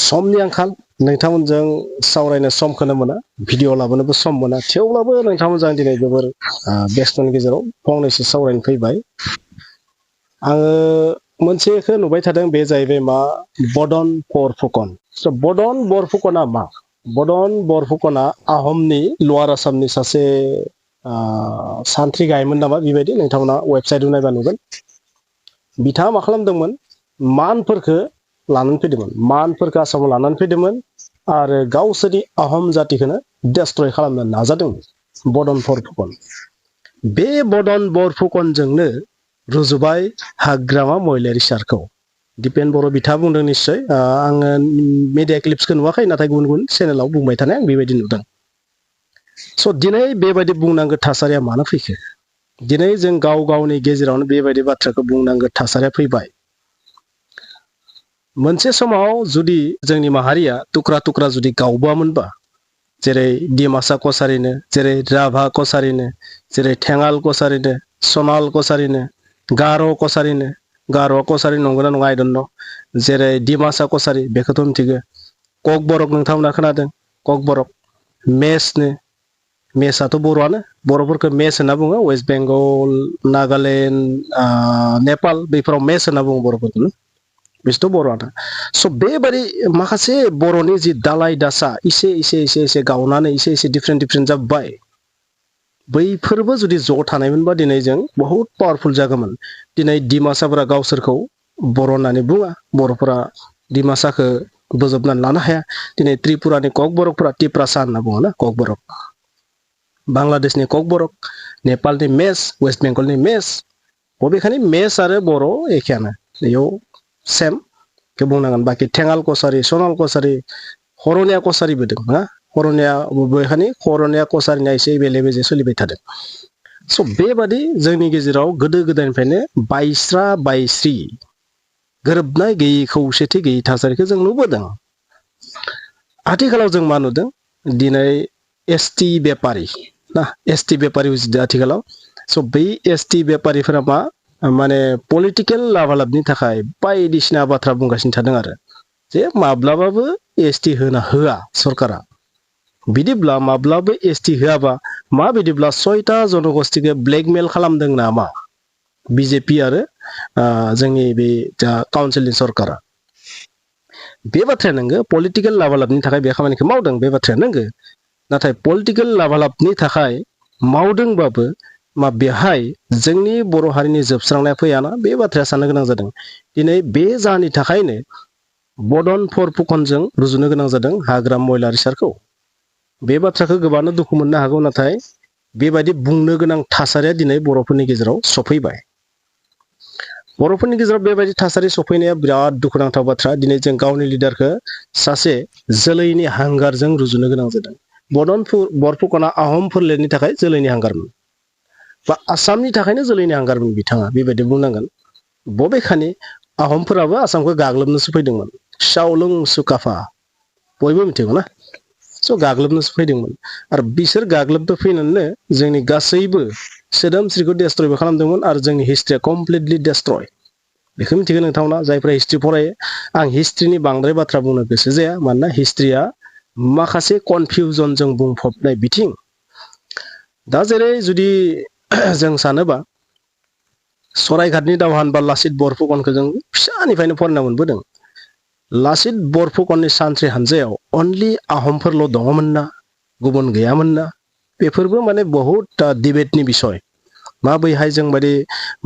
समनि आंखाल नोंथांमोनजों सावरायनो समखौनो मोना भिडिअ लाबोनोबो सम मोना थेवब्लाबो नोंथांमोनजों दिनै जोबोर बेस्थ'नि गेजेराव फंनैसो सावरायनो फैबाय आङो मोनसेखौ नुबाय थादों बे जाहैबाय मा बदन बरफुकन स' बदन बरफुकना मा बदन बरफुकना आहमनि लवार आसामनि सासे सान्थ्रि गायमोन नामा बेबायदि नोंथांमोना वेबसाइटआव नायबा नुगोन बिथाङा मा खालामदोंमोन मानफोरखौ लानानै फैदोंमोन मानफोरखौ आसामाव लानानै फैदोंमोन आरो गावसोरनि आहम जातिखौनो डेस्ट्रय खालामनो नाजादोंमोन बदन बरफुकन बे बदन बरफुकनजोंनो रुजुबाय हाग्रामा महिलारि सारखौ दिपेन बर' बिथाङा बुंदों निश्चय आङो मिडिया क्लिप्सखौ नुवाखै नाथाय गुबुन गुबुन चेनेलाव बुंबाय थानाय आं बेबायदि नुदों स' दिनै बेबायदि बुंनांगौ थासारिया मानो फैखो दिनै जों गाव गावनि गेजेरावनो बेबायदि बाथ्राखौ बुंनांगौ थासारिया फैबाय मोनसे समाव जुदि जोंनि माहारिया टुक्रा टुक्रा जुदि गावबामोनबा जेरै डिमासा कसारिनो जेरै राभा कसारिनो जेरै थेङाल कसारिनो सनाल कसारिनो गार' कसारिनो गार' कसारि नंगौना नङा आइ डन्ट नो जेरै डिमासा कसारि बेखौथ' मिथिगौ कक बरक नोंथांमोना खोनादों कक बरक मेसनो मेसआथ' बर'आनो बर'फोरखौ मेस होनना बुङो वेस्ट बेंगल नागालेण्ड नेपाल बेफोराव मेस होनना बुङो बर'फोरखौनो बिसोरथ' बर'आनो स' बेबादि माखासे बर'नि जि दालाय दासा एसे गावनानै एसे डिफारेन्ट जाबाय बैफोरबो जुदि ज' थानायमोनबा दिनै जों बहुद पावारफुल जागौमोन दिनै डिमासाफोरा गावसोरखौ बर' होननानै बुङा बर'फोरा डिमासाखौ बोजबनानै लानो हाया दिनै त्रिपुरानि कक बरकफोरा टिप्रासा होनना बुङो ना कक बरक बांलादेशनि कक बरक नेपालनि मेस वेस्ट बेंगलनि मेस बबेखानि मेस आरो बर' एखेयानो बेयाव सेम के बुंनांगोन बाखि थेङाल कसारि सनाल कसारि हरनिया कसारिबो दं ना हरनिया बबेखानि हरनिया कसारिनिया एसे बेले बेजे सोलिबाय थादों स' बेबादि जोंनि गेजेराव गोदो गोदायनिफ्रायनो बायस्रा बायस्रि गोरोबनाय गैयै खौसेथि गैयै थासारिखौ जों नुबोदों आथिखालाव जों मा नुदों दिनै एसटि बेपारि ना एसटि बेपारि बुजिदों आथिखालाव स' बै एसटि बेपारिफोरा मा माने पलिटिकेल लाभालाभनि थाखाय बायदिसिना बाथ्रा बुंगासिनो थादों आरो जे माब्लाबाबो एसटि होआ सरकारा बिदिब्ला माब्लाबो एसटि होआबा माबायदिब्ला 6टा जनगोष्ठीखौ ब्लेकमेल खालामदों नामा बिजेपि आरो जोंनि बे काउन्सिलनि सरकारा बे बाथ्राया नंगौ पलिटिकेल लाभालाभनि थाखाय बे खामानिखौ मावदों बे बाथ्राया नंगौ नाथाय पलिटिकेल लाभालाभनि थाखाय मावदोंबाबो मा बेहाय जोंनि बर' हारिनि जोबस्रांनाया फैयाना बे बाथ्राया साननो गोनां जादों दिनै बे जाहोननि थाखायनो बदन बरफुकनजों रुजुनो गोनां जादों हाग्रामा महिलारि सारखौ बे बाथ्राखौ गोबांनो दुखु मोननो हागौ नाथाय बेबायदि बुंनो गोनां थासारिया दिनै बर'फोरनि गेजेराव सफैबाय बर'फोरनि गेजेराव बेबायदि थासारि सफैनाया बिराद दुखुनांथाव बाथ्रा दिनै जों गावनि लिडारखौ सासे जोलैनि हांगारजों रुजुनो गोनां जादों बदन बरफुकना आहम फोलेरनि थाखाय जोलैनि हांगारमोन बा आसामनि थाखायनो जोलैनि हांगारमोन बिथाङा बेबायदि बुंनांगोन बबेखानि आहमफोराबो आसामखौ गाग्लोबनोसो फैदोंमोन शावलुं सुकाफा बयबो मिथिगौ ना स' गाग्लोबनोसो फैदोंमोन आरो बिसोर गाग्लोबनो फैनानैनो जोंनि गासैबो सोदोमस्रिखौ डेस्ट्रयबो खालामदोंमोन आरो जोंनि हिस्ट्रिया कमप्लिटलि डेस्ट्रय बेखौ मिथिगौ नोंथांमोना जायफ्रा हिस्ट्रि फरायो आं हिस्ट्रिनि बांद्राय बाथ्रा बुंनो गोसो जाया मानोना हिस्ट्रिया माखासे कनफिउजनजों बुंफबनाय बिथिं दा जेरै जुदि जों सानोबा सरायघाटनि दावहा होनबा लासित बरफुकनखौ जों फिसानिफ्रायनो फरायना मोनबोदों लासित बरफुकननि सान्थ्रि हानजायाव अनलि आहमफोरल' दङमोन ना गुबुन गैयामोन ना बेफोरबो माने बहुद डिबेटनि बिसय माबैहाय जों बायदि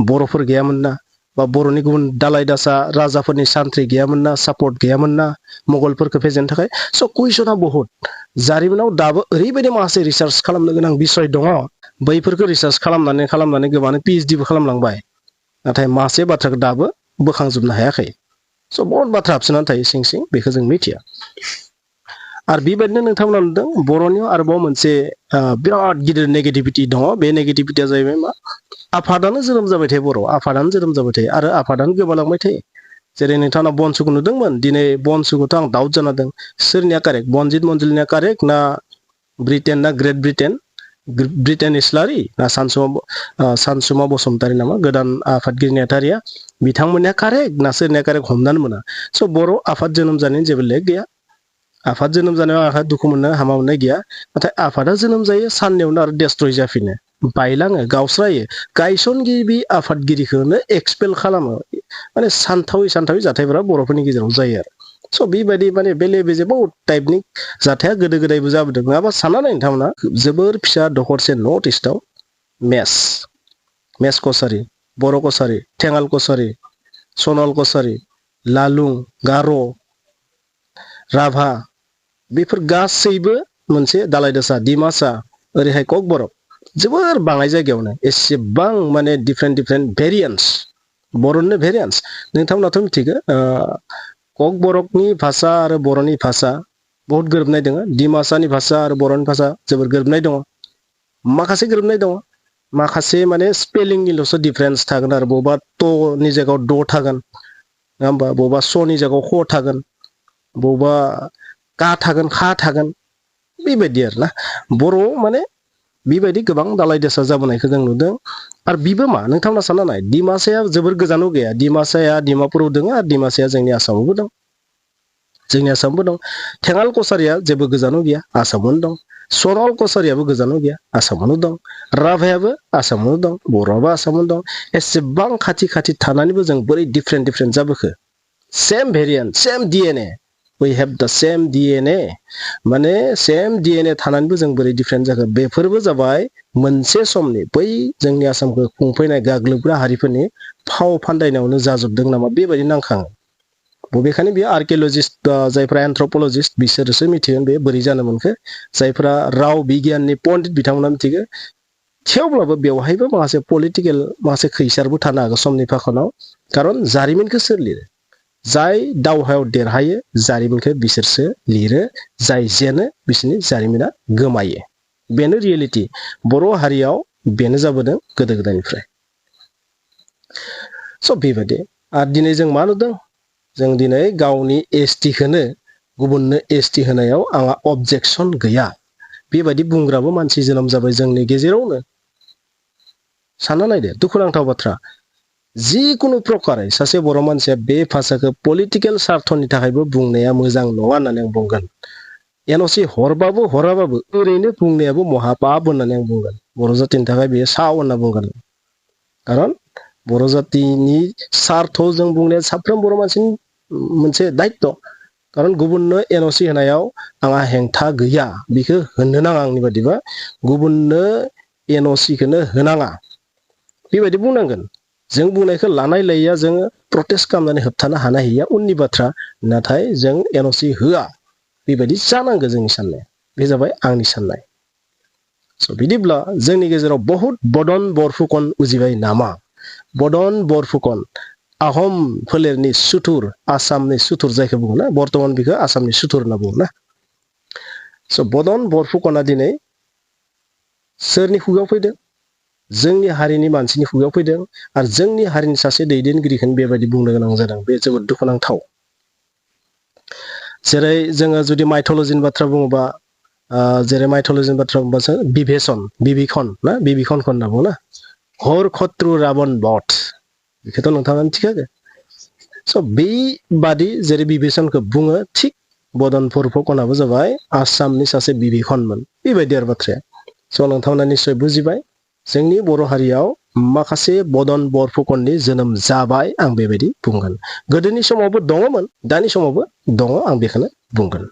बर'फोर गैयामोन ना बा बर'नि गुबुन दालाय दासा राजाफोरनि सान्थ्रि गैयामोन ना सापर्ट गैयामोन ना मुगलफोरखौ फेजेननो थाखाय स' कुइसना बहुद जारिमिनाव दाबो ओरैबायदि माखासे रिसार्च खालामनो गोनां बिसय दङ बैफोरखौ रिसार्च खालामनानै गोबाङानो पिएइचडिबो खालामलांबाय नाथाय मासे बाथ्राखौ दाबो बोखांजोबनो हायाखै स' बहुत बाथ्रा हाबसोनानै थायो सिं सिं बेखौ जों मिथिया आरो बेबायदिनो नोंथांमोना नुदों बर'नियाव आरोबाव मोनसे बिराद गिदिर नेगेटिभिटि दङ बे नेगेटिभिटिया जाहैबाय मा आफादानो जोनोम जाबाय थायो बर' आफादानो जोनोम जाबाय थायो आरो आफादानो गोमालांबाय थायो जेरै नोंथाङा बनसुखौ नुदोंमोन दिनै बनसुखौथ' आं दाउट जाना दं सोरनिया कारेक्ट बनजित मन्जिलनिया कारेक्ट ना ब्रिटेन ना ग्रेट ब्रिटेन इस्लारि ना सानसुमा बसुमतारी नामा गोदान आफादगिरि नेहाथारिया बिथांमोननिया कारेक्ट ना सोरनिया कारेक्ट हमनानै मोना स' बर' आफाद जोनोम जानायनि जेबो लेख गैया आफाद जोनोम जानायाव आंहा दुखु मोननो हामा मोननाय गैया नाथाय आफादा जोनोम जायो साननैयावनो आरो डेस्ट्रय जाफिनो बायलाङो गावस्रायो गायसनगिरि आफादगिरिखौनो एक्सपेल खालामो माने सानथावै जाथायफोरा बर'फोरनि गेजेराव जायो आरो स' बेबायदि माने बेले बेजे बहुत टाइपनि जाथाया गोदो गोदायबो जाबोदों नङाबा सानना नाय नोंथांमोना जोबोर फिसा दखरसे नर्थ इस्टआव मेस कसारि बर' कसारि थेङाल कसारि सनल कसारि लालुं गार' राभा बेफोर गासैबो मोनसे दालाय दासा दिमासा ओरैहाय कक बरफ जोबोर बाङाय जायगायावनो एसेबां माने डिफरेन्ट भेरिएन्स बर'निनो भेरिएन्स नोंथांमोनाथ' मिथिगौ कक बरफनि भाषा आरो बर'नि भाषा बहुत गोरोबनाय दङ दिमासानि भाषा आरो बर'नि भाषा जोबोर गोरोबनाय दङ माखासे गोरोबनाय दङ माखासे माने स्पेलिंनिल'सो डिफारेन्स थागोन आरो बबेबा ट'नि जायगायाव द' थागोन नङा होमबा बबेबा स'नि जायगायाव ख थागोन बबेबा का थागोन खा थागोन बेबायदि आरोना बर' माने बेबायदि गोबां दालाय दासा जाबोनायखौ जों नुदों आरो बिबो मा नोंथांमोना सानना नाय दिमासाया जोबोर गोजानाव गैया दिमासाया डिमापुराव दङ आरो दिमासाया जोंनि आसामावबो दं थेङाल कसारिया जेबो गोजानाव गैया आसामावनो दं सनल कसारियाबो गोजानाव गैया आसामावनो दं राभायाबो आसामावनो दं बर'आबो आसामावनो दं एसेबां खाथि थानानैबो जों बोरै डिफरेन्ट जाबोखो same variant same DNA we have the same DNA माने सेम डिएनए थानानैबो जों बोरै डिफरेन्ट जाखो बेफोरबो जाबाय मोनसे समनि बै जोंनि आसामखौ खुंफैनाय गाग्लोबग्रा हारिफोरनि फाव फान्दायनायावनो जाजोबदों नामा बेबायदि नांखाङो बबेखानि बेयो आर्किअलजिस्ट जायफ्रा एन्थ्रपलजिस्ट बिसोरसो मिथिगोन बे बोरै जानो मोनखो जायफ्रा राव बिगियाननि पण्डित बिथांमोना मिथिगो थेवब्लाबो बेवहायबो माखासे पलिटिकेल माखासे खैसारबो थानो हागौ समनि फाखनाव खारन जारिमिनखौ सोर लिरो जाय दावहायाव देरहायो जारिमिनखौ बिसोरसो लिरो जाय जेनो बिसोरनि जारिमिना गोमायो बेनो रियेलिटि बर' हारियाव बेनो जाबोदों गोदो गोदायनिफ्राय स' बेबायदि आरो दिनै जों मा नुदों जों दिनै गावनि एसटिखौनो गुबुननो एसटि होनायाव आंहा अबजेक्सन गैया बेबायदि बुंग्राबो मानसि जोनोम जाबाय जोंनि गेजेरावनो सानना नायदो दुखुनांथाव बाथ्रा जिकुनु प्रकारै सासे बर' मानसिया बे भाषाखौ पलिटिकेल सार्थनि थाखायबो बुंनाया मोजां नङा होननानै आं बुंगोन एनअसि हरबाबो हराबाबो ओरैनो बुंनायाबो महापाप होननानै आं बुंगोन बर' जातिनि थाखाय बेयो साव होनना बुंगोन खारन बर' जातिनि सार्थआव जों बुंनाया साफ्रोम बर' मानसिनि मोनसे दायित्व खारन गुबुननो एनअसि होनायाव आंहा हेंथा गैया बेखौ होननो नाङा आंनि बादिबा गुबुननो एनअसिखौनो होनाङा बेबायदि बुंनांगोन जों बुंनायखौ लानाय लायैया जोङो प्रटेस्ट खालामनानै होबथानो हानाय हैया उननि बाथ्रा नाथाय जों एनअसि होआ बेबायदि जानांगौ जोंनि साननाया बे जाबाय आंनि साननाय स' बिदिब्ला जोंनि गेजेराव बहुत बदन बरफुकन उजिबाय नामा बदन बरफुकन आहम फोलेरनि सुथुर आसामनि सुथुर जायखौ बुङो ना बर्तमान बेखौ आसामनि सुथुर होनना बुङो ना स' बदन बरफुकना दिनै सोरनि खुगायाव फैदों जोंनि हारिनि मानसिनि खुगायाव फैदों आरो जोंनि हारिनि सासे दैदेनगिरिखौनो बेबायदि बुंनो गोनां जादों बे जोबोद दुखुनांथाव जेरै जोङो जुदि माइथलजिनि बाथ्रा बुङोबा जेरै माइथलजिनि बाथ्रा बुंबासो बिभीषण होनना बुङो ना हर खत्रु राबन बध बेखौथ' नोंथाङा मिथिखागो स' बेबादि जेरै बिभीषणखौ बुङो थिग बदन बरफुकनाबो जाबाय आसामनि सासे बिभीषणमोन बेबायदि आरो बाथ्राया स' नोंथांमोना निस्सय बुजिबाय जोंनि बर' हारियाव माखासे बदन बरफुकननि जोनोम जाबाय आं बेबायदि बुंगोन गोदोनि समावबो दङमोन दानि समावबो दङ आं बेखौनो बुंगोन